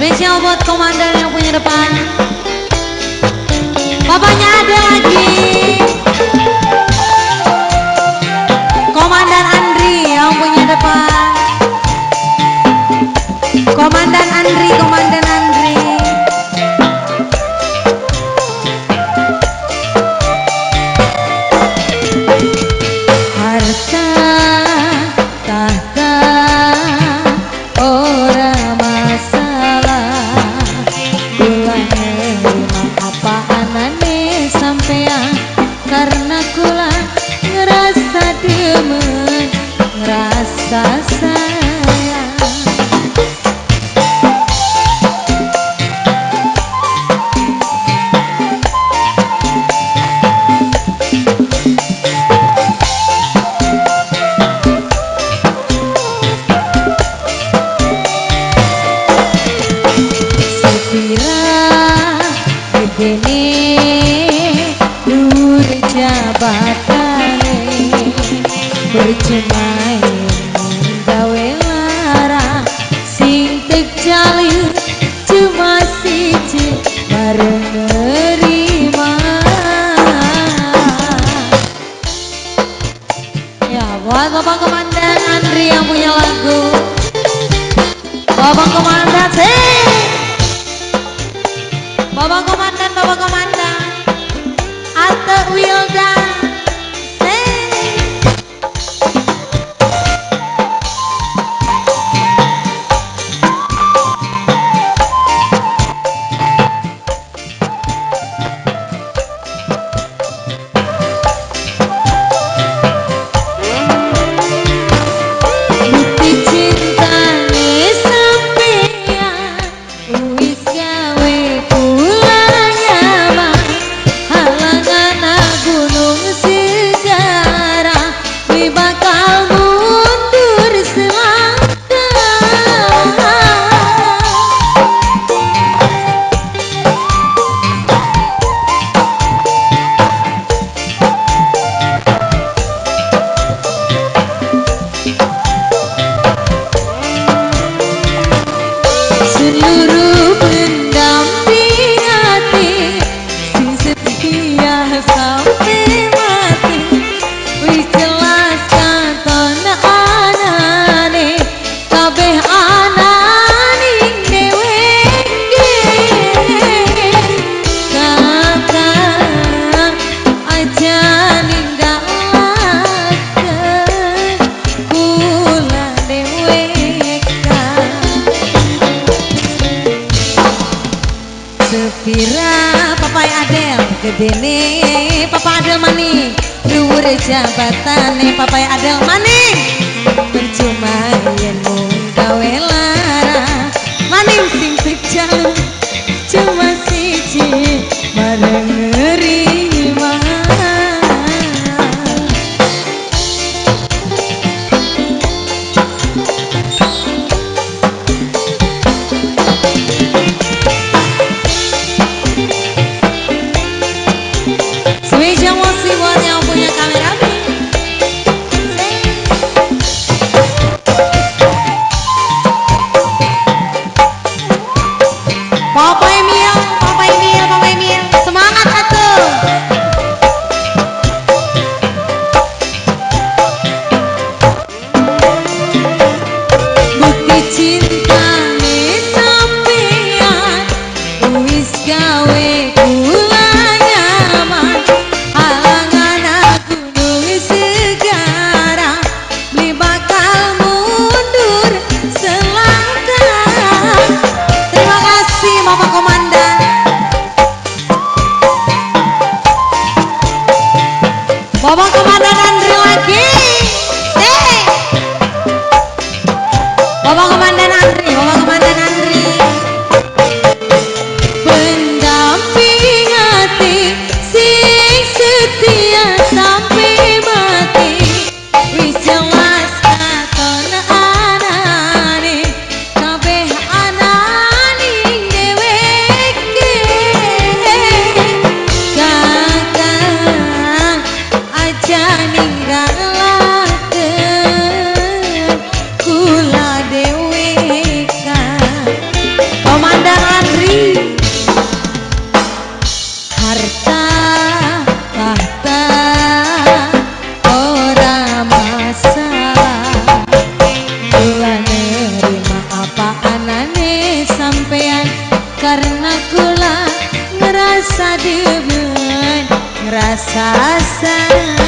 Spesial buat komandan yang punya depan. Papanya ada lagi. Komandan Andri yang punya depan. Komandan Andri, Komandan Andri. Harta tahta ora masalah, kula nerima apa anane sampean, karena kula ngerasa demen, ngerasa sayang. Sepira gedene dhuwur jabatane, percuma gawe lara, sing tekjali cuma siji bareng nerima. Ya, buat Bapak Komandan Andri yang punya lagu. Bapak Komandan, sih. Bapak Komandan, Bapak Komandan Arte Wilda, hey. Bukti cintane sampeyan wis gawe kula nyaman, halangan gunung segara kuwi bakal mundur selangkah. Seluruh pendamping hati sing setia sampai mati, wis jelas katon anane kabeh ananing dheweke. Kakang aja ninggalaken kula dhewekan. Sepira Papai Adel gedene, Papa Adel maning dhuwur jabatane, Papai Adel maning percuma yen mung gawe lara, maning sing tekjaluk cuma siji bareng nerima. Spesial musik buat yang punya kamera. Papa Emil, Papa Emil, Papa Emil, semangat atuh. Bukti cintane sampeyan wis gawe kula nyaman, halangan gunung segara beli bakal mundur selangkah. Terima kasih Bapak Komandan. Bapak Komandan Andri lagi. Hey. Bapak Komandan Andri, Bapak Komandan Andri. Pendamping hati sing setia sampai mati, wis jelas katon anane kabeh ananing dheweke. Kakang aja ninggalaken kula dhewekan. Rasa sayang.